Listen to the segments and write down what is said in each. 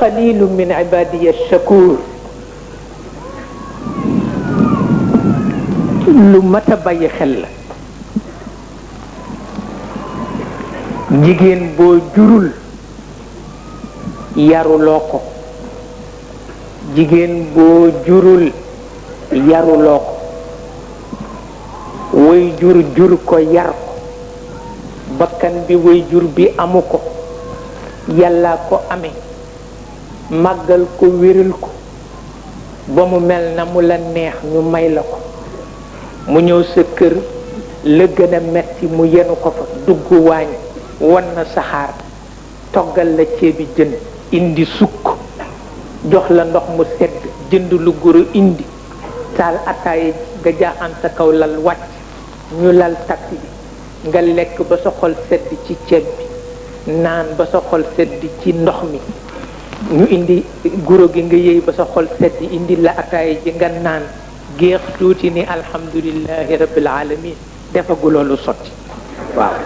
qalilu min ibadiya shakur lu mat a bàyyi xel la. jigéen boo jurul yaruloo ko, jigéen boo jurul yaruloo ko, way jur jur ko yar ko, bakkan bi way jur bi amu ko, yàlla ko amee, màggal ko wéral ko ba mu mel na mu la neex ñu may la ko, mu ñëw sa kër la gën a metti mu yenu ko fa dugg waañ wan na saxaar toggal la ceebi jën indi sukk jox la ndox mu sedd jënd lu guru indi taal ataaye nga jaaxaan sa kaw lal wàcc ñu lal takk bi nga lekk ba sa xol sedd ci ceeb bi naan ba sa xol sedd ci ndox mi ñu indi guro gi nga yëy ba sa xol sedd indi la ataaye ji nga naan géex tuuti ni alhamdulillahi rabbil alamin defagu loolu sotti waaw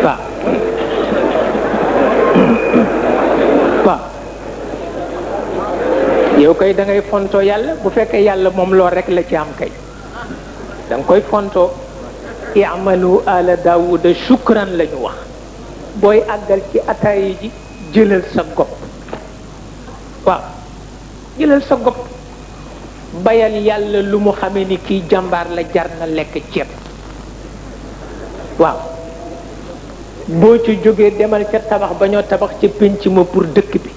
waaw waaw yow kay da ngay fontoo yàlla bu fekkee yàlla moom lool rek la ci am kay da nga koy fontoo i'malu ala daawuda shukran la ñu wax booy àggal ci ataaye ji jëlal sa gopp waaw jëlal sa gopp bayal yàlla lu mu xamee ni kii jàmbaar la jar na lekk ceeb waaw boo ci jógee demal ca tabax ba ñoo tabax ca pénc ma pour dëkk bi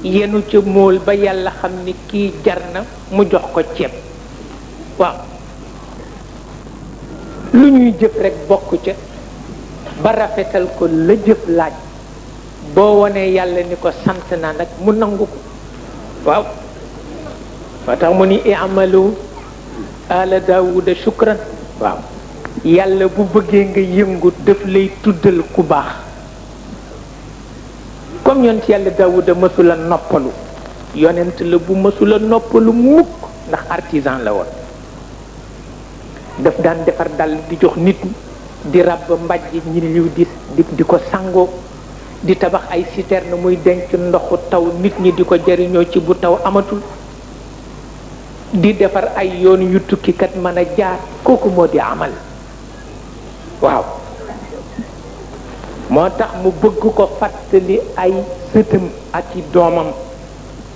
yenu ca móol ba yàlla xam ni kii jar na mu jox ko ceeb waaw lu ñuy jëf rekk bokk ca ba rafetal ko la jëf laaj boo wonee yàlla ni ko sant naa nag mu nangu ko waaw moo tax mu ni i'malu ala daawuda shukran waaw yàlla bu bëggee nga yëngu daf lay tuddal ku baax comme yonent yàlla daawuda mësula noppalu yonent la bu mësula noppalu mukk ndax artisan la woon daf daan defar dal di jox nit ñi di ràbb mbàjj ñi liw di ko sangoo di tabax ay citerne muy denc ndoxu taw nit ñi di ko jariñoo ci bu taw amatul di defar ay yoon yu tukkikat mën a jaar kooku moo di amal waaw moo tax mu bëgg ko fàttali ay sëtam ak i doomam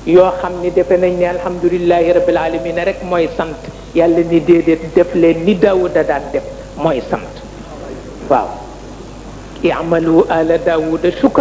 yoo xam ni defe nañ ne alhamdulillahi rabbil alamin rek mooy sant yàlla ni déedéet def leen ni daawuda daan def mooy sant waaw i'malu ala daawuda shukran